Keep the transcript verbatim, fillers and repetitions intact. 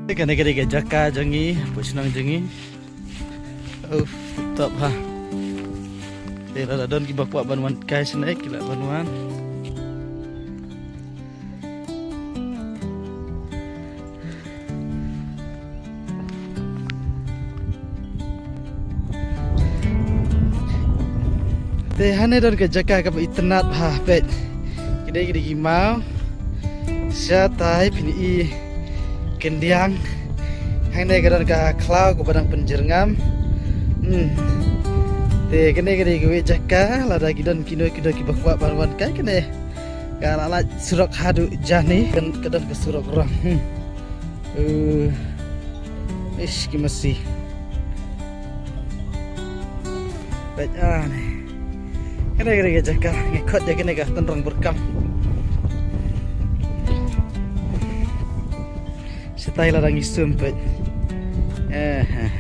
Kane ka dei ka jaka jong ngi, hapoh shnong jong ngi. Uff, top ha. Te lada don kiba kwah ban wan kai shane ki lah ban wan. Te hangne don ka jaka kaba itynnad ha peit. Ki dei ki dei ki maw. Shatai phin i khyndiat. Hangne ka don ka khlaw kaba dang pynjyrngam. Hmm. Te kane ka dei kawei jaka lada ki don kino kino kiba kwah ban wan kai kane. Ka la lait surok haduh jani ka don ka surok rong. Hmm. Uh, ish, ki masi. Peit, ah, ne. Kane, kane ka jaka, ngi khot ïa kane ka tynrong byrkam. Shatai lada ngi sum peit. Eh, eh.